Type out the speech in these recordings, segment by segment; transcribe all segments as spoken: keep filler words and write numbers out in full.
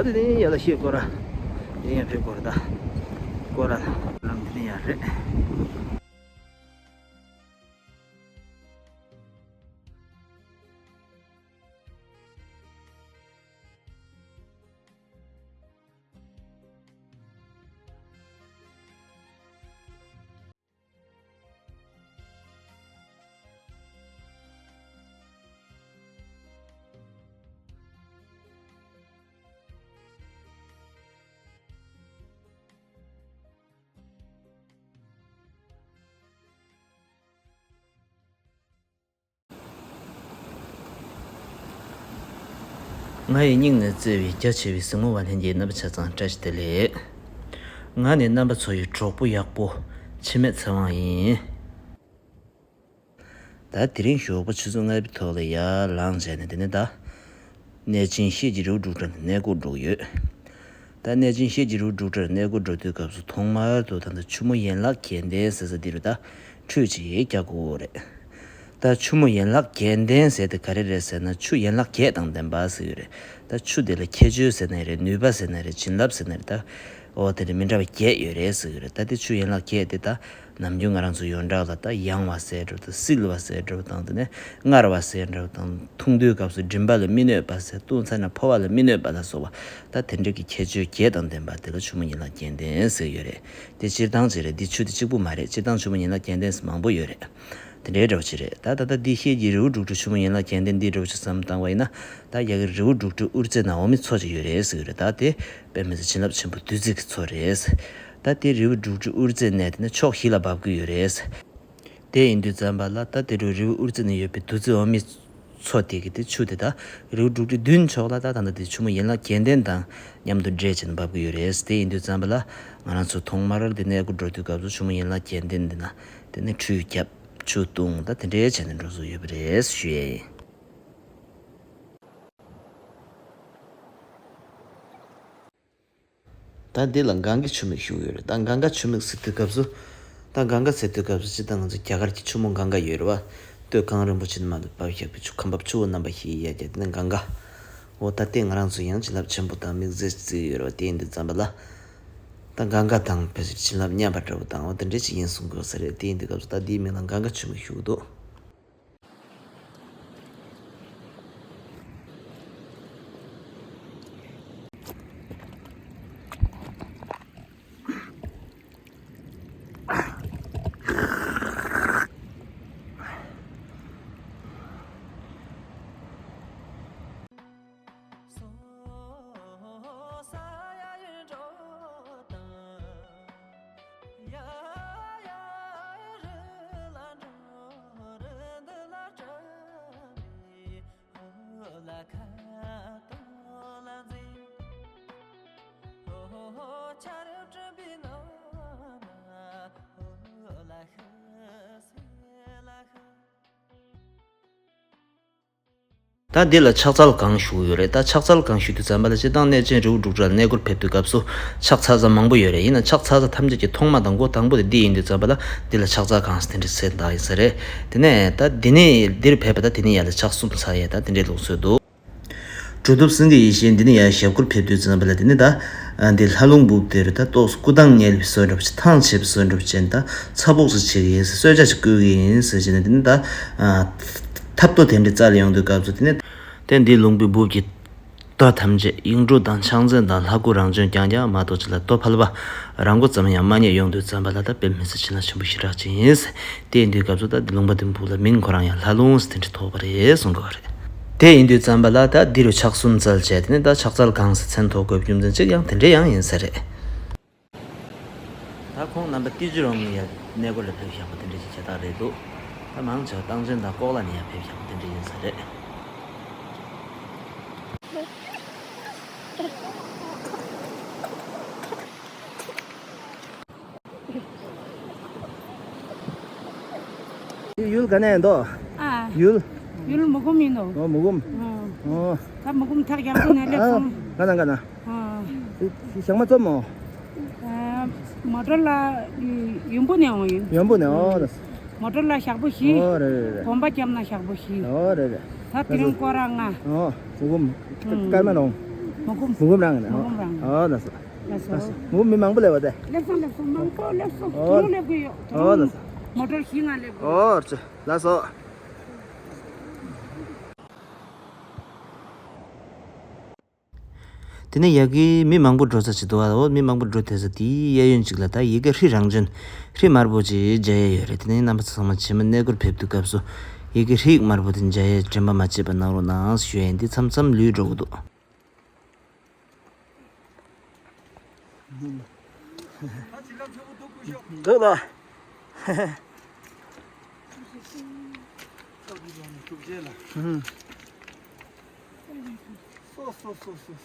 ད་དེ་ནས་ཡར་ལ་ཤེལ་སྐོར་ར། དེ་ནས་ཡར་ཕེབས་སྐོར་ར་ད། སྐོར་ར་ལམ་དེ་ནས་ཡར་རེད། ང་ཡི་སྙིང་ནས་བརྩེ་བའི་རྒྱ་ཆེ་བའི་གཟིགས་མོ་བ་ལྷན་རྒྱས། རྣམ་པ་ཆ་ཚང་བཀྲ་ཤིས་བདེ་ལེགས། ང་ནི་རྣམ་པ་ཚོ་ཡི་གྲོགས་པོ་ཡག་པོ་འཆི་མེད་ཚེ་དབང་ཡིན། ད་དེ་རིང་ཞོགས་པ་ཆུ་ཚོད་ལྔ་པའི་ཐོག་ལ་ཡར་ལངས་བྱས་ནས། དེ་ནས་ད་གནས་ཆེན་ཤེལ་གྱི་རི་བོ་འབྲུག་སྒྲ་ལ་གནས་སྐོར་འགྲོ་གི་ཡོད། ད་གནས་ཆེན་ཤེལ་གྱི་རི་བོ་འབྲུག་སྒྲ་ལ་གནས་སྐོར་འགྲོ་དུས་སྐབས་སུ་ཐོག་མར་དུ་ད་ལྟ་ཆུ་མོ་ཡན་ལག་བརྒྱད་ལྡན་ཟེར་ས་འདི་རུ་ད་ཁྲུས་ཅིག་རྒྱག་དགོས་རེད། ད་ཆུ་མོ་ཡན་ལག་བརྒྱད་ལྡན་ཟེར་དེ་ག་རེ་རེད་ཟེར་ན། ཆུ་ཡན་ལག་བརྒྱད་དང་ལྡན་པ་ཟེར་གྱི་རེད། ད་ཆུ་དེ་ལ་ཁྱད་ཆོས་ཟེར་ན་རེད། ནུས་པ་ཟེར་ན་རེད། བྱིན་རླབས་ཟེར་ན་རེད། ད་འོ་དེ་འདྲ་མི་འདྲ་བ་བརྒྱད་ཡོད་རེད་ཟེར་གྱི་རེད། ད་དེ་ཆུ་ཡན་ལག་བརྒྱད་དེ་ད་ནམ་རྒྱུན་ང་རང་ཚོ་ཡོངས་གྲགས་ལ་ད་ཡང་བ་ཟེར་འདྲ་བོ་དང་། བསིལ་བ་ཟེར་འདྲ་བོ་དང་། དེ་ནས་མངར་བ་ཟེར་འདྲ་བོ་དང་། འཐུང་དུས་སྐབས་སུ་མགྲིན་པ་ལ་མི་གནོད་པ་ཟེར། བཏུང་ཚར་ན་ཕོ་བ་ལ་མི་གནོད་པ་ལ་སོགས་པ། ད་དེ་འདྲ་གི་ཁྱད་ཆོས་བརྒྱད་དང་ལྡན་པ་དེ་ལ་ཆུ་མོ་ཡན་ལག་བརྒྱད་ལྡན་ཟེར་ཡོད་རེད། དེ་སྤྱིར་བཏང་ཅིག་རེད། འདི་ཆུ་དེ་གཅིག་པུ་མ་རེད། སྤྱིར་བཏང་ཆུ་མོ་ཡན་ལག་བརྒྱད་ལྡན་ཟེར་མང་པོ་ཡོད་རེད། དེ་འདྲའི་འདྲ་བོ་ཅིག་རེད། ད་ད་ལྟ་འདི་ཤེལ་གྱི་རི་བོ་འབྲུག་སྒྲ་ཆུ་མོ་ཡན་ལག་བརྒྱད་ལྡན་འདི་འདྲ་བོ་ཅིག་བསམ་བཏང་བ་ཡིན་ན། ད་རྒྱ་གར་རི་བོ་འབྲུག་སྒྲའི་དབུ་རྩེ་ན་འོ་མའི་མཚོ་ཅིག་ཡོད་རེད་ཟེར་གྱི་རེད། ད་དེ་དཔེ་མི་སྲིད་བྱིན་རླབས་ཆེན་པོ་བདུད་རྩི་གི་མཚོ་རེད། ད་དེ་རི་བོ་འབྲུག་སྒྲའི་དབུ་རྩེ་ནས་དེ་ནས་ཕྱོགས་བཞི་ལ་འབབ་ཀྱི་ཡོད་རེད། དེ་ཡིན་དུས་ཙམ་པ་ལ་ད་དེ་རུ་རི་བོ་དབུ་རྩེ་ནས་ཡོད་པའི་བདུད་རྩི་འོ་མའི་མཚོ་དེ་གི་དེ་ཆུ་དེ་ད་རི་བོ་འབྲུག་སྒྲའི་མདུན་ཕྱོགས་ལ། ད་ད་ལྟ་དེ་ཆུ་མོ་ཡན་ལག་བརྒྱད་ལྡན་དང་མཉམ་དུ་འདྲེས་བྱས་ནས་འབབ་ཀྱི་ཡོད་རེད། དེ་ཡིན་དུས་ཙམ་པ་ལ་ང་རང་ཚོ་ཐོག་མར་དེ་གནས་སྐོར་འགྲོ་དུས་སྐབས་སུ་ཆུ་མོ་ཡན་ལག་བརྒྱད་ལྡན་འདི་ན་དེ་ནས་ཁྲུས་བརྒྱབ། ཆུ་བཏུང་། ད་དེ་འདྲའི་བྱས་ནས་འགྲོ་སྲོལ་ཡོད་པ་རེད་ཞུ་ཡས་ཡིན། ད་འདི་ལ་གངྒཱའི་ཆུ་མིག་ཞུ་གི་ཡོད་རེད། ད་གངྒཱ་ཆུ་མིག་ཟེར་དུས་སྐབས་སུ། ད་གངྒཱ་ཟེར་དུས་སྐབས་སུ་སྤྱིར་བཏང་ང་ཚོ་རྒྱ་གར་གྱི་ཆུ་མོ་གངྒཱ་ཡོད་རེད་བ། སྟོད་གངས་རིན་པོ་ཆེ་ནས་མར་འབབ་བཞག་པའི་ཆུ། ཁམས་འབབ་ཆུ་བོ་རྣམ་པ་བཞི་ཡི་ཡ་གྱལ། དེ་ནས་གངྒཱ། འོ་ད་དེ་ང་རང་ཚོ་ཡང་བྱིན་རླབས་ཆེན་པོ་དང་དམིགས་བརྩེ་བརྩི་ཡོད་རེད་བ། དེ་ཡིན་དུས་ཙམ་པ་ལ། ད་གངྒཱ་དང་ཕལ་ཆེར་བྱིན་རླབས་མཉམ་པ་འདྲ་བོ་དང་། འོ་དེ་འདྲ་ཞིག་ཡིན་གསུང་གི་ཡོད་ས་རེད། དེ་ཡིན་དུས་སྐབས་སུ་ད་འདིའི་མིང་ལ་གངྒཱ་ཆུ་མིག་ཞུ་གི་འདུག། ད་འདི་ལ་ཕྱག་འཚལ་གང་ཞུ་གི་ཡོད་རེད། ད་ཕྱག་འཚལ་གང་ཞུ་དུས་ཙམ་པ་ལ་སྤྱིར་བཏང་གནས་ཆེན་རི་བོ་འབྲུག་སྒྲ་ལ་གནས་སྐོར་ཕེབས་དུས་སྐབས་སུ་ཕྱག་འཚལ་ས་མང་པོ་ཡོད་རེད། ཡིན་ན་ཕྱག་འཚལ་ས་ཐམས་ཅད་ཀྱི་ཐོག་མ་དང་འགོ་དང་པོ་དེ་འདི་ཡིན་དུས་ཙམ་པ་ལ་འདི་ལ་ཕྱག་འཚལ་གང་ཟེར་དེ་འདྲ་ཟེར་བཏང་ཡིན་ས་རེད། དེ་ནས་ད་འདི་ནས་འདིར་ཕེབས་པ་ད་དེ་ནས་ཡར་ལ་ཕྱག་གསུམ་འཚལ་ཡས་ད་དེ་འདྲའི་ལུགས་སྲོལ་འདུག། གྲུབ་ཐོབ་སེང་གེ་ཡེ་ཤེས་འདི་ནས་ཡར་ཞབས་སྐོར་ཕེབས་དུས་ཙམ་པ་ལ་དེ་ནས་ད་འདི་ལྷ་ལུང་སྦུག་དེ་རུ་ད་ཏོག་ཙམ་སྐུ་ཐང་ཉལ་བའི་བཟོ་འདྲ་པོ་ཅིག། ཐང་ཆད་པའི་བཟོ་འདྲ་པོ་ཅིག་ད་ཚ་སྦུག་ཅིག་བྱེད་ཀྱི་ཡིན་ཟེར། གསོལ་ཇ་ཅིག་བསྐོལ་གྱི་ཡིན་ཟེར་བྱས་ནས། དེ་ནས་ད་ཐབ་ཏོ་དེ་འདྲ་བཙལ་ཡོང་དུས་སྐབས་སུ་དེ་ནས་དེ་འདི་ལུང་པའི་སྦུག་གི་རྟ་ཐམས་ཅད་གཡུང་དྲུང་དང་ཕྱག་མཚན་དང་ལྷ་སྐུ་རང་བྱོན་རྐྱང་རྐྱང་མ་གཏོགས་ཅིག་ལ་རྡོ་ཕལ་པ་རང་མགོ་ཙམ་ཡང་མ་རྙེད་ཡོང་དུས་ཙམ་པ་ལ་ད་དཔེ་མི་སྲིད་བྱིན་རླབས་ཆེན་པོ་ཞེ་དྲག་ཅིག་ཡིན། དེ་ཡིན་དུས་སྐབས་སུ་ད་འདི་ལུང་པ་འདི་སྦུག་ལ་མིང་ཁོ་རང་ཡང་ལྷ་ལུང་ཟེར་དེ་འདྲ་ཐོགས་པ་རེད་གསུང་གི་ཡོད་རེད། དེ་ཡིན་དུས་ཙམ་པ་ལ་ད་འདི་རུ་ཕྱག་གསུམ་འཚལ་བྱས། དེ་ནས་ད་ཕྱག་འཚལ་གང་ཟེར་མཚན་ཐོགས་དགོས་པའི་རྒྱུ་མཚན་གཅིག་ཡང་དེ་འདྲ་ཡང་ཡིན་ས་རེད། ད་ཁོང་རྣམ་པ་ཏི་ཇི་རོང་ནས་ཡར་གནས་སྐོར་ལ་ཕེབས་བཞག་པ་དེ་འདྲ་ཞིག་བྱས་རྟགས་རེད་འདུག། ད་མང་ཆེ་བ་སྟངས་ཆེན་དང་ལྐོག་ལ་ནས་ཡར་ཕེབས་བཞག་པ་དེ་འདྲ་ཡིན་ས་རེད། ཡུལ་ག་ནས་ཡིན་འདུག། ཨ། ཡུལ། ཡུལ་མུ་གུམ་ཡིན་འདུག། ཨོ་མུ་གུམ། ཨ། ཨོ། ད་མུ་གུམ་ཐག་རྒྱང་པོ་ནས་སླེབས་སོང་། ག་ན་ག་ན། ཨ། ཞག་མ་ཚོམ་མོ། ཨ། མོ་ཊ་ལ་ཡུམ་བུ་ནས་འོང་ཡིན། ཡུམ་བུ་ནས། ཨོ། མོ་ཊ་ལ་ཞག་པོ་བཞི། ཨོ་རེད་རེད་རེད། གོམ་པ་རྒྱབ་ན་ཞག་པོ་བཞི། ཨོ་རེད་རེད། ད་དེ་རིང་སྐོར་ར་ལྔ། ཨོ་མུ་གུམ། ཨ། སྐར་མ་རོང་། མུ་གུམ། མུ་གུམ་རང་ནས། མུ་གུམ་རང་། ཨོ་ལགས་སོ། ལགས་སོ། ལགས་སོ། མུ་གུམ་མི་མང་པོ་སླེབས་པ་དེ། སླེབས་སོང་སླེབས་སོང་། མང་པོ་སླེབས་སོང་། ཨོ། གྲོང་སླེབས་ཀྱི་ཡོད། ཨོ་ལགས་སོ། མོ་ཊར་བཞི་ལྔ་སླེབས་ཀྱི་ཡོད། ཨོ་ལགས་སོ། དེ་ནས་ཡ་གི་མི་མང་པོ་འགྲོ་ས་ཅིག་འདུག་ཨ། འོ་མི་མང་པོ་འགྲོ་བསྡད་ས་དེའི་གཡས་གཡོན་ཅིག་ལ་ད་ཡི་གེ་ཧྲི་རང་བྱོན་ཧྲི་དམར་པོ་ཅིག་མཇལ་ཡས་ཡོད་རེད། དེ་ནས་རྣམ་པ་ཚོ་ཚང་མ་རྗེས་མ་གནས་སྐོར་ཕེབས་དུས་སྐབས་སུ་ཡི་གེ་ཧྲི་དམར་པོ་དེ་མཇལ་ཡས་དྲན་པ་མ་བརྗེད་པ་གནང་རོགས་གནང་ཞུ་ཡས་ཡིན། འདི་མཚམས་མཚམས་ལུས་འགྲོ་གི་འདུག་འདུག་ལ། སོ་སོ་སོ་སོ།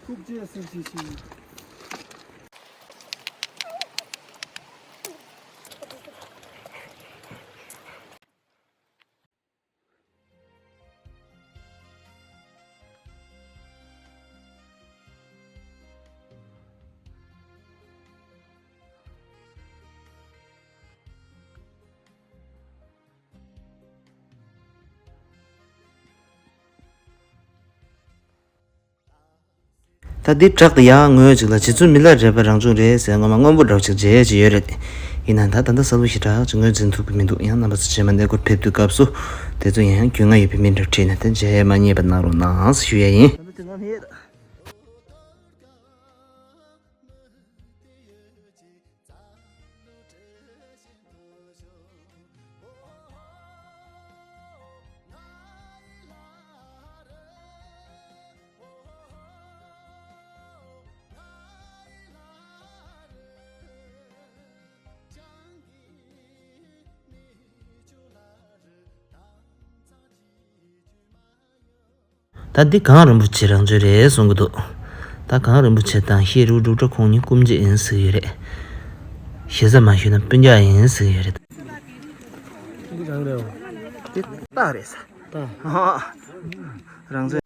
ཐུགས་རྗེ་ཆེ། ད་འདི་བྲག་དེ་ཡང་ངོས་ཅིག་ལ་རྗེ་བཙུན་མི་ལ་རས་པ་རང་བྱུང་རེད་ཟེར་སྔོན་མ་སྔོན་པོ་འདྲ་བོ་ཅིག་མཇལ་ཡས་ཅིག་ཡོད་རེད། ཡིན་ན་ད་ད་ལྟ་གསལ་པོ་ཞེ་དྲག་ཅིག་ངོས་འཛིན་ཐུབ་ཀྱི་མི་འདུག་ཡང་རྣམ་པ་ཚོ་རྗེས་མ་གནས་སྐོར་ཕེབས་དུས་སྐབས་སུ་དེ་ཚོ་ཡང་རྒྱུས་མངའ་ཡོད་པའི་མི་འདྲ་ཁྲིད་ནས་དེ་མཇལ་ཡས་མ་བསྙེལ་བ་གནང་རོགས་གནང་ཞུ་ཡས་ཡིན། ད་འདི་གངས་རིན་པོ་ཆེ་རང་བྱོན་རེད་གསུང་གི་འདུག་ད་གངས་རིན་པོ་ཆེ་དང་ཤེས་རབ་འབྲུག་སྒྲ་ཁོང་གཉིས་སྐུ་མཆེད་ཡིན་ཟེར་གྱི་ཡོད་རེད། ཞེ་ས་མ་ཞུས་ན་སྤུན་ཀྱག་ཡིན་ཟེར་གྱི་ཡོད་རེད། འདི་རང་རེད་བ། འདི་སྟག་རེད་ས། སྟག་རང་བྱོན།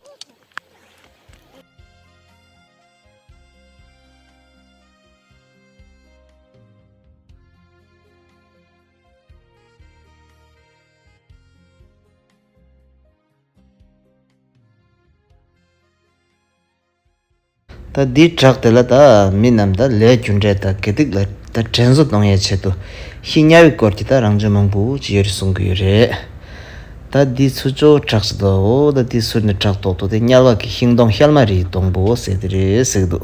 ད་འདིའི་བྲག་དེ་ལ་ད་མི་རྣམས་ད་ལས་རྒྱུ་འབྲས་དང་དགེ་སྡིག་ལ་ད་དྲན་གསོ་གཏོང་ཡའི་ཆེད་དུ་ཤི་དམྱལ་བའི་སྐོར་གྱི་ད་རང་བྱོན་མང་པོ་ཅིག་ཡོད་རེད་གསུང་གི་ཡོད་རེད། ད་འདི་ཚུར་ཕྱོགས་བྲག་ཅིག་འདུག་འོ་ད་འདི་ཟུར་ནས་བྲག་ཏོག་ཏོ་དེ་དམྱལ་བ་གི་ཤིང་སྡོང་ཤལ་མ་རིའི་སྡོང་པོ་ཟེར་དེ་རེད་ཟེར་གི་འདུག་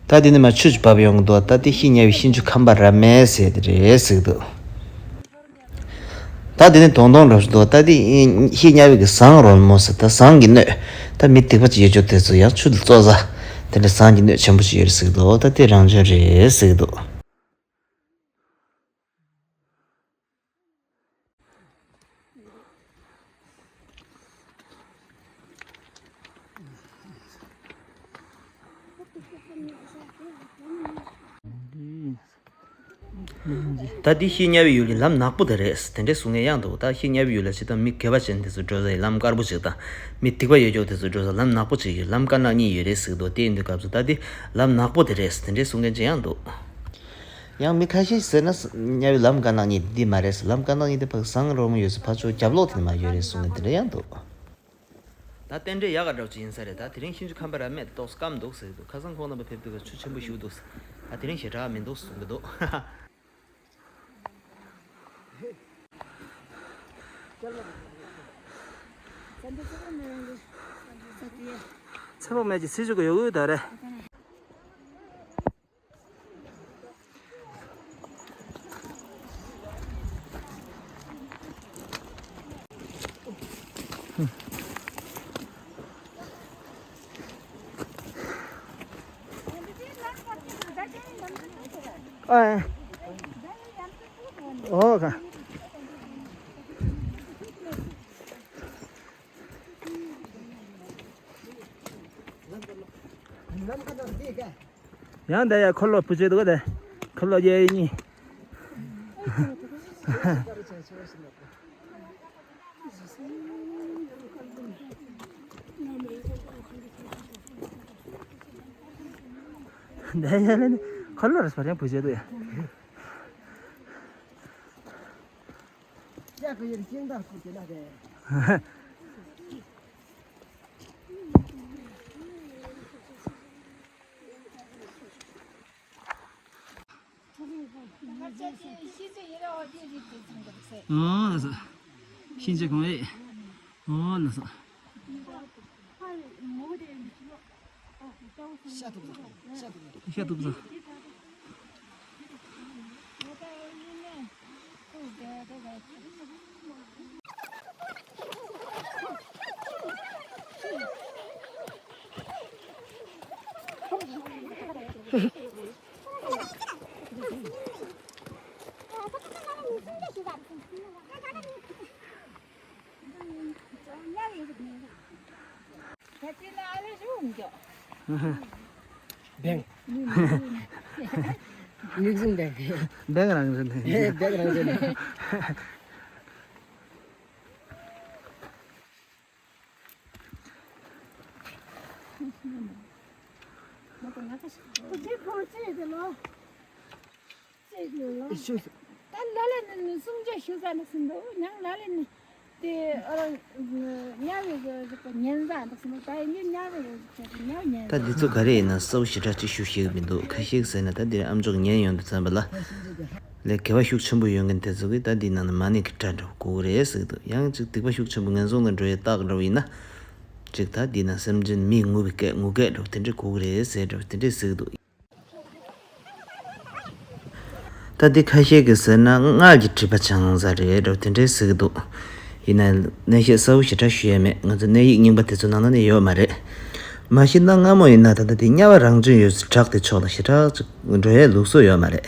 ད་དེ་ནས་མར་ཆུ་ཅིག་འབབ་ཡོང་གི་འདུག་ད་དེ་ཤི་དམྱལ་བའི་ཤིང་ཆུ་ཁམས་པ་རབ་སྨན་ཟེར་དེ་རེད་ཟེར་གི་འདུག་ད་དེ་ནས་དོང་དོང་འགྲོ་བཞིན་འདུག་ད་དེ་ཤི་དམྱལ་བའི་གི་ཟངས་རོལ་མོ་ཟེར། ད་ཟངས་ཀྱི་སྣོད། ད་མི་སྡིག་པ་ཅིག་ཡོད་ཅོག་དེ་ཚོ་ཡང་ཆུ་ལ་བཙོ་ས་དེ་འདྲ་ཟངས་ཀྱི་སྣོད་ཆེན་པོ་ཅིག་ཡོད་རེད་ཟེར་གི་འདུག་ད་དེ་རང་བྱོན་རེད་ཟེར་གི་འདུག་ད་འདི་ཤི་དམྱལ་བའི་ཡུལ་གྱི་ལམ་ནག་པོ་དེ་རེད། དེ་འདྲས་གསུང་མཁན་ཡང་འདུག་ད་ཤི་དམྱལ་བའི་ཡུལ་ལ་ཇི་ལྟར་མི་དགེ་བ་ཅན་དེ་ཚོ་འགྲོ་སའི་ལམ་དཀར་པོ་ཅིག་དང་། མི་སྡིག་པ་ཡོད་ཅོག་དེ་ཚོ་འགྲོ་ས་ལམ་ནག་པོ་ཅིག་ཡོད། ལམ་དཀར་ནག་གཉིས་ཡོད་རེད་ཟེར་གི་འདུག་དེ་ཡིན་དུས་སྐབས་སུ་ད་འདི་ལམ་ནག་པོ་དེ་རེད། དེ་འདྲས་གསུང་མཁན་ཅིག་ཡང་འདུག་ཡང་མི་ཁ་ཤས་ཟེར་ན་དམྱལ་བའི་ལམ་དཀར་ནག་གཉིས་འདི་མ་རེད་ཟེར། ལམ་དཀར་ནག་གཉིས་དེ་ཕ་གི་ཟངས་རོལ་མོ་ཡོད་ས་ཕར་ཕྱོགས་རྒྱབ་ལོགས་དེ་ནས་མར་ཡོད་རེད་གསུང་མཁན་དེ་འདྲ་ཡང་འདུག་ད་རྟེན་འབྲེལ་ཡག་ག་འདྲ་བོ་ཅིག་ཡིན་ས་རེད། ད་དེ་རིང་ཤིང་ཆུ་ཁམས་པ་རབ་སྨན་དེ་ཏོག་ཙམ་སྐམ་འདུག་ཟེར་གི་འདུག་ཁ་སང་ཁོང་རྣམ་པ་ཕེབས་དུས་ཀ་ཆུ་ཆེན་པོ་ཞིག་འདུག་ད་དེ་རིང་ཞེ་དྲག་མི་འདུག་གསུང་གི་འདུག་ཚེ་དཔག་མེད་ཀྱི་ཚེ་མཇུག་གི་ཡོད་གི་ད་རེད། ཨ། ཨོ་ཁ། ཡང་འདི་ཡ་འཁོར་ལོ་བུ་བྱེད་འདུག་ག་དེ། འཁོར་ལོ་རྒྱལ་ཡིན། འདི་ཡ་ལ་ནི་འཁོར་ལོ་རེད་པ། ཡང་བུ་བྱེད་འདུག་ཡ། ཡ་གི་ཡིན་ཅིང་ད་ཁུར་གྱི་ན་གི། ཨོ་ལགས་སོ། ཤིན་ཅི་གུང་ཨེ། ཨོ་ལགས་སོ། ཤ་ཐུབ་ས། ཤ་ཐུབ་ས། བེང་། མིག་ཟུང་བེང་། བེང་རང་བཞིན། བེང་རང་བཞིན། ད་འདི་ཚོ་ག་རེ་ཡིན་ན་གསལ་པོ་ཞེ་དྲག་ཅིག་ཞུ་ཤེས་ཀྱི་མི་འདུག་ཁ་ཤས་ཟེར་ན་ད་འདིར་ཨ་མཆོག་ཉན་ཡོང་དུས་ཙམ་པ་ལ། ལས་དགེ་བ་ཤུགས་ཆེན་པོ་ཡོད་མཁན་དེ་ཚོ་གིས་ད་འདི་ནང་ན་མ་ཎི་གི་སྒྲ་འདྲ་པོ་གོ་གི་རེད་ཟེར་གྱི་འདུག་ཡང་ཅིག་སྡིག་པ་ཤུགས་ཆེན་པོ་ངན་སོང་ལ་འགྲོ་བའི་རྟགས་འདྲ་པོ་ཡིན་ན། ཅིག་ད་འདི་ན་སེམས་ཅན་མི་ངུ་བའི་སྐད་ངུ་སྐད་འདྲ་པོ་དེ་འདྲ་གོ་གི་རེད་ཟེར་འདྲ་པོ་དེ་འདྲ་ཟེར་གྱི་འདུག་ད་འདི་ཁ་ཤས་ཀྱིས་ཟེར་ན་སྔགས་ཀྱི་སྒྲིབ་པ་བྱང་ས་རེད་འདྲ་པོ་དེ་འདྲ་ཟེར་གྱི་འདུག་ཡིན་ན་གནས་བཤད་གསལ་པོ་ཞེ་དྲག་ཞུ་ཡས་མེད། ང་ཚོ་གནས་ཡིག་རྙིང་པ་དེ་ཚོ་ནང་ན་ནི་ཡོད་མ་རེད། མ་གཞི་ད་སྔ་མོ་ཡིན་ན་ད་ལྟ་དེ་དམྱལ་བ་རང་བྱོན་ཡོད་ཚད་བྲག་དེ་ཕྱོགས་ལ་ཞེ་དྲག་ཅིག་འགྲོ་ཡས་ལུགས་སྲོལ་ཡོད་མ་རེད།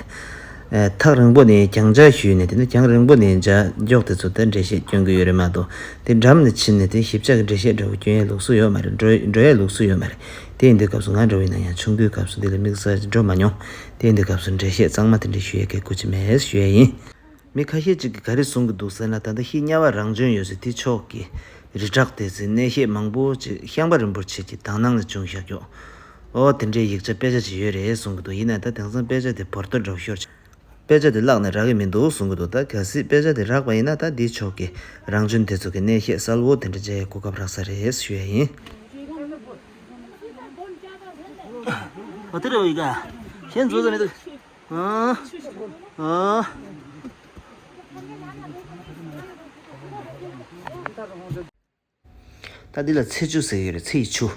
ཨེ། ཐག་རིང་པོ་ནས་གྱང་ཆག་ཞུས་ནས་དེ་ནས་གྱང་རིང་པོ་ནས་འཇའ་འཇོག་དེ་ཚོ་ད་འགྲེལ་བཤད་སྐྱོན་གྱི་ཡོད་རེད་མ་གཏོགས། དེ་འགྲམ་ནས་ཕྱིན་ནས་དེ་ཞིབ་ཆ་གི་འགྲེལ་བཤད་འདྲ་པོ་སྐྱོན་ཡས་ལུགས་སྲོལ་ཡོད་མ་རེད། འགྲོ་འགྲོ་ཡས་ལུགས་སྲོལ་ཡོད་མ་རེད། དེ་ཡིན་དུས་སྐབས་སུ་ང་འདྲ་པོ་ཡིན་ན་ཡང་ཆུང་དུས་སྐབས་སུ་འདི་ལ་དམིགས་བསལ་འགྲོ་མ་མྱོང་། དེ་ཡིན་དུས་སྐབས་སུ་འགྲེལ་བཤད་གཙང་མ་དེ་འདྲ་ཞུ་ཡས་སྐད་དགོས་ཀྱི་མེད་ཞུ་ཡས་ཡིན། མི་ཁ་ཤས་ཅིག་གིས་ག་རེ་གསུང་གི་འདུག་ཟེར་ན། ད་ལྟ་ཧི་དམྱལ་བ་རང་བྱོན་ཡོད་ས་དེ་ཕྱོགས་ཀྱི་རི་བྲག་དེ་ཚོའི་གནས་བཤད་མང་པོ་ཅིག་ཤངས་པ་རིན་པོ་ཆེ་གི་དག་སྣང་ལ་བྱུང་བཞག་ཀྱོག་ཨོ་དེ་འདྲའི་ཡིག་ཆ་དཔེ་ཆ་ཅིག་ཡོད་རེད་གསུང་གི་འདུག་ཡིན་ན་ད་དེང་སང་དཔེ་ཆ་དེ་བོར་ཏོ་འདྲ་པོ་ཤོར། དཔེ་ཆ་དེ་བརླག་ནས་རག་གི་མི་འདུག་གསུང་གི་འདུག་ད་གལ་སྲིད་དཔེ་ཆ་དེ་རག་པ་ཡིན་ན་ད་འདིའི་ཕྱོགས་ཀྱི་རང་བྱོན་དེ་ཚོ་གི་གནས་བཤད་གསལ་པོ་དེ་འདྲ་མཇལ་ཡའི་གོ་སྐབས་རག་ས་རེད་ཞུ་ཡ་ཡིན། ཨོ་དེ་རེད་འོ་ཡི་ག་གཞན་འཛུལ་ས་མི་འདུག་ཨ། ཨ། ད་འདི་ལ་ཚེ་ཆུ་ཟེར་གྱི་ཡོད་རེད། ཚེ་ཡི་ཆུ།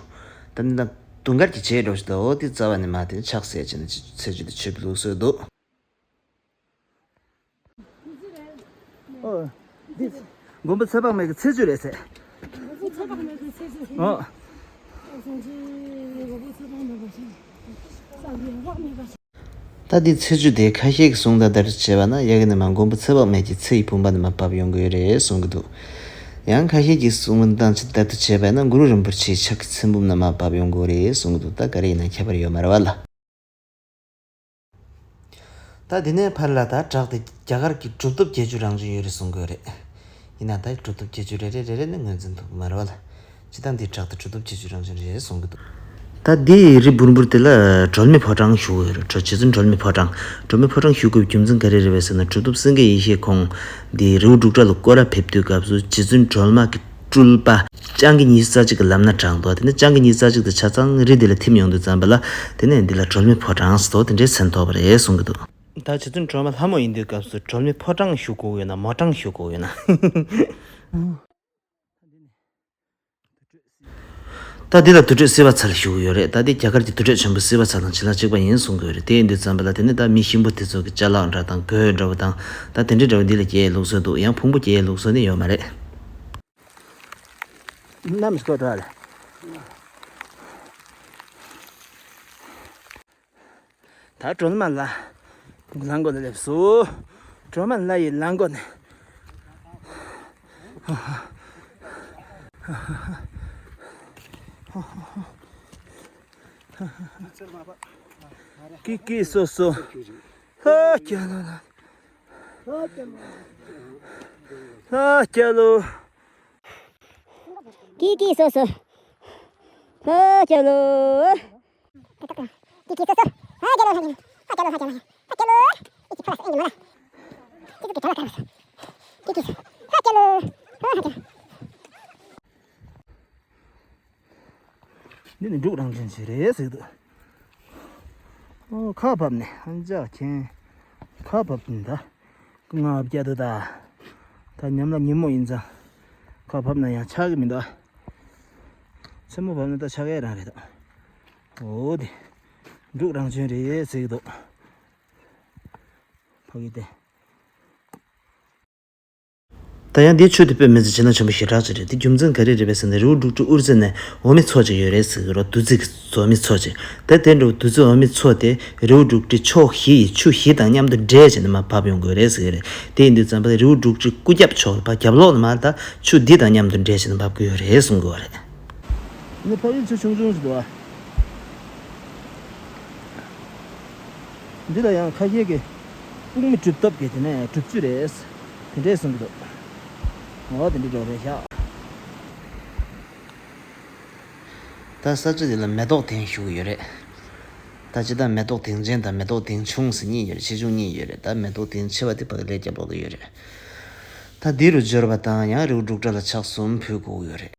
ད་འདི་ན་དུང་དཀར་གྱི་བྱེ་འགྲོ་ཞིག་འདུག་འོ་དེ་རྩ་བ་ནས་མར་དེ་ནས་ཕྱག་བྱས་བྱས་ནས་ཚེ་ཆུ་དེ་མཆོད་པའི་ལུགས་སྲོལ་འདུག་ཨོ། འདི་མགོན་པོ་ཚེ་དཔག་མེད་ཀྱི་ཚེ་ཆུ་རེད་ཟེར། ཨོ། ད་འདི་ཚེ་ཆུ་དེ་ཁ་ཤས་ཀྱིས་གསུངས་སྟངས་ལྟར་དུ་བྱས་པ་ན་ཡ་གི་ནས་མར་མགོན་པོ་ཚེ་དཔག་མེད་ཀྱི་ཚེ་ཡི་བུམ་པ་ནས་མར་བབས་ཡོང་གི་ཡོད་རེད་གསུང་གི་འདུག་ཡང་ཁ་ཤས་ཀྱིས་གསུངས་སྟངས་ལྟར་དུ་བྱས་པ་ན་གུ་རུ་རིན་པོ་ཆེའི་ཕྱག་གི་ཚེ་བུམ་ནས་མར་བབས་ཡོང་གི་ཡོད་རེད་གསུང་གི་འདུག་ད་ག་རེ་ཡིན་ན་ཁྱད་པར་ཡོད་མ་རེད་བ་ལ། ད་དེ་ནས་ཕར་ལ་ད་བྲག་དེ་རྒྱ་གར་གྱི་གྲུབ་ཐོབ་བརྒྱད་ཅུ་རང་བྱོན་ཡོད་རེད་གསུང་གི་ཡོད་རེད། ཡིན་ན་ད་གྲུབ་ཐོབ་བརྒྱད་ཅུ་རེ་རེ་རེ་རེ་ནས་ངོས་འཛིན་ཐུབ་ཀྱི་མ་རེད་བ་ལ། སྤྱིར་བཏང་འདི་བྲག་དེ་གྲུབ་ཐོབ་བརྒྱད་ཅུ་རང་བྱོན་རེད་གསུང་གི་འདུག་ད་འདི་རི་འབུར་འབུར་དེ་ལ་སྒྲོལ་མའི་ཕོ་བྲང་ཞུ་གི་ཡོད་རེད། རྗེ་བཙུན་སྒྲོལ་མའི་ཕོ་བྲང་། སྒྲོལ་མའི་ཕོ་བྲང་ཞུ་དགོས་པའི་རྒྱུ་མཚན་ག་རེ་རེད་པས་ཟེར་ན། གྲུབ་ཐོབ་སེང་གེ་ཡེ་ཤེས་ཁོང་འདི་རི་བོ་འབྲུག་སྒྲ་ལ་སྐོར་ར་ཕེབས་དུས་སྐབས་སུ་རྗེ་བཙུན་སྒྲོལ་མ་གི་སྤྲུལ་པ་སྤྱང་ཀི་ཉི་ཤུ་རྩ་གཅིག་གི་ལམ་སྣ་དྲངས་འདུག་དེ་ནས་སྤྱང་ཀི་ཉི་ཤུ་རྩ་གཅིག་དེ་ཆ་ཚང་རི་འདི་ལ་ཐིམ་ཡོང་དུས་ཙམ་པ་ལ། དེ་ནས་འདི་ལ་སྒྲོལ་མའི་ཕོ་བྲང་ཟེར་དེ་འདྲའི་མཚན་ཐོགས་པ་རེད་གསུང་གི་འདུག་ད་རྗེ་བཙུན་སྒྲོལ་མ་ལྷ་མོ་ཡིན་དུས་སྐབས་སུ་སྒྲོལ་མའི་ཕོ་བྲང་ཞུ་དགོས་ཡོད་ན་མོ་བྲང་ཞུ་དགོས་ཡོད་ན། ད་འདི་ལ་དུར་ཁྲོད་བསིལ་བ་ཚལ་ཞུ་གི་ཡོད་རེད། ད་འདི་རྒྱ་གར་གྱི་དུར་ཁྲོད་ཆེན་པོ་བསིལ་བ་ཚལ་དང་བྱིན་རླབས་གཅིག་པ་ཡིན་གསུང་གི་ཡོད་རེད། དེ་ཡིན་དུས་ཙམ་པ་ལ་དེ་ནི་ད་མི་གཤིན་པོ་དེ་ཚོ་གི་ཅ་ལག་འདྲ་དང་གོས་འདྲ་བོ་དང་ད་དེ་འདྲའི་འདྲ་བོ་འདི་ལ་སྐྱེལ་ལུགས་སྲོལ་འདུག་ཡང་ཕུང་པོ་སྐྱེལ་ལུགས་སྲོལ་ནི་ཡོད་མ་རེད། གནམ་སྐོར་འགྲོ་ལ། ད་སྒྲོལ་མ་ལྷ་ཡི་གླིང་མགོ་ལ་སླེབས་སོ། སྒྲོལ་མ་ལྷ་ཡི་གླིང་མགོ་ནས། ཀི་ཀི་སོ་སོ། ལྷ་རྒྱལ་ལོ་ལ། ལྷ་རྒྱལ་ལོ། ཀི་ཀི་སོ་སོ། ལྷ་རྒྱལ་ལོ། ཀི་ཀི་སོ་སོ། ལྷ་རྒྱལ་ལོ། ལྷ་རྒྱལ་ལོ། ལྷ་རྒྱལ་ལོ། ལྷ་རྒྱལ་ལོ། ཀི་ཀི་ལྷ་རྒྱལ་ལོ། ལྷ་རྒྱལ་ལོ། འདི་ནི་འབྲུག་རང་བྱོན་ཞིག་རེད་ཟེར་འདུག་ཨོ་ཁ་བབས་ནས་ཧན་ཅག་མཁྱེན། ཁ་བབས་ནི་ད། ང་བརྒྱ་དུ་ད། ད་ཉམས་ལ་ཉིན་མོ་ཡིན་ཙང་། ཁ་བབས་ན་ཡང་ཆགས་ཀྱི་མི་འདུག་མཚན་མོ་བབས་ན་ད་ཆགས་ཡས་རང་རེད་ད། འོ་དེ། འབྲུག་རང་བྱོན་རེད་ཟེར་གྱི་འདུག་ཕ་གི་དེ། ད་ཡང་འདིའི་ཆུ་དེ་དཔེ་མི་སྲིད་བྱིན་རླབས་ཆེན་པོ་ཞེ་དྲག་ཅིག་རེད། དེ་རྒྱུ་མཚན་ག་རེ་རེད་པས་ཟེར་ན། རི་བོ་འབྲུག་སྒྲ་དབུ་རྩེ་ནས་འོ་མའི་མཚོ་ཅིག་ཡོད་རེད་ཟེར་གྱི་རེད། བདུད་རྩི་གི་འོ་མའི་མཚོ་ཅིག་དེ་དེ་འདྲ་བོ་བདུད་རྩི་འོ་མའི་མཚོ་དེ་རི་བོ་འབྲུག་སྒྲའི་ཕྱོགས་བཞི་ཡི་ཆུ་བཞི་དང་མཉམ་དུ་འདྲེས་བྱས་ནས་མར་བབས་ཡོང་གི་ཡོད་རེད་ཟེར་གྱི་རེད། དེ་ཡིན་དུས་ཙམ་པ་རི་བོ་འབྲུག་སྒྲའི་སྐུ་རྒྱབ་ཕྱོགས་ལ་ཕར་རྒྱབ་ལོགས་ལ་མར་ད་ཆུ་འདི་དང་མཉམ་དུ་འདྲེས་བྱས་ནས་བབས་ཀྱི་ཡོད་རེད་གསུང་གི་ཡོད་རེད། འདི་ཕ་ཡུལ་ཆུ་ཆུང་ཆུང་ཞིག་འདུག་ཨ། འདི་ལ་ཡང་ཁ་ཤས་ཀྱིས་དཔུང་མི་གྲུབ་ཐོབ་ཀྱི་དེ་ནས་གྲུབ་ཆུ་རེད། དེ་འདྲས་གསུང་གི་འདུག་འོ་དེ་འདྲས་འགྲོ་རེད་ཤག་ད་ས་ཆ་འདི་ལ་མེ་ཏོག་ཐེངས་ཞུ་གི་ཡོད་རེད། ད་ཅི་ད་མེ་ཏོག་ཐེངས་ཆེན་དང་མེ་ཏོག་ཐེངས་ཆུང་ཟེར་གཉིས་ཡོད་རེད། ཆེ་ཆུང་གཉིས་ཡོད་རེད། ད་མེ་ཏོག་ཐེངས་ཆེ་བ་དེ་ཕ་གི་ལས་རྒྱབ་ལོགས་ལ་ཡོད་རེད། ད་འདི་རུ་འབྱོར་བ་དང་ཡང་རི་བོ་འབྲུག་སྒྲ་ལ་ཕྱག་གསུམ་ཕུལ་དགོས་ཀྱི་ཡོད་རེད།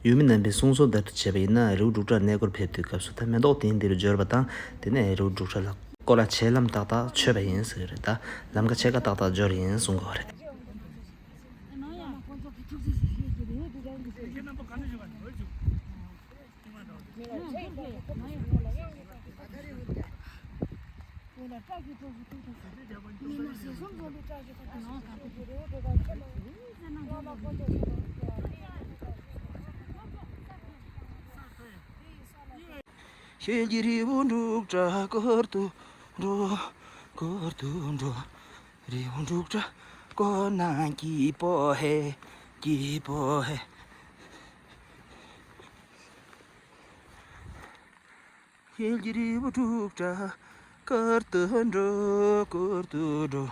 ཡུལ་མི་རྣམ་པའི་གསུང་སྲོལ་ལྟར་དུ་བྱས་པ་ཡིན་ན། རི་བོ་འབྲུག་སྒྲ་གནས་སྐོར་ཕེབས་དུས་སྐབས་སུ་ད་མེ་ཏོག་ཐེངས་འདི་རུ་འབྱོར་བ་དང་། དེ་ནས་རི་བོ་འབྲུག་སྒྲ་ལ་སྐོར་ར་བྱེད་ལམ་ཏག་ཏག་ཆོད་པ་ཡིན་ཟེར་གྱི་རེད། ད་ལམ་ཁ་ཕྱེད་ཀ་ཏག་ཏག་འབྱོར་ཡིན་གསུང་གི་ཡོད་རེད། ཤེལ་གྱི་རི་བོ་འབྲུག་སྒྲ་སྐོར་དུ་འགྲོ། སྐོར་དུ་འགྲོ། རི་བོ་འབྲུག་སྒྲ་སྐོར་ན་སྐྱིད་པོ་ཧེ། སྐྱིད་པོ་ཧེ། ཤེལ་གྱི་རི་བོ་འབྲུག་སྒྲ་སྐོར་དུ་འགྲོ། སྐོར་དུ་འགྲོ།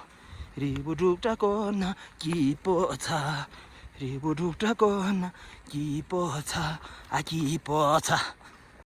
རི་བོ་འབྲུག་སྒྲ་སྐོར་ན་སྐྱིད་པོ་ཚ། རི་བོ་འབྲུག་སྒྲ་སྐོར་ན་སྐྱིད་པོ་ཚ། ཨ་སྐྱིད་པོ་ཚ།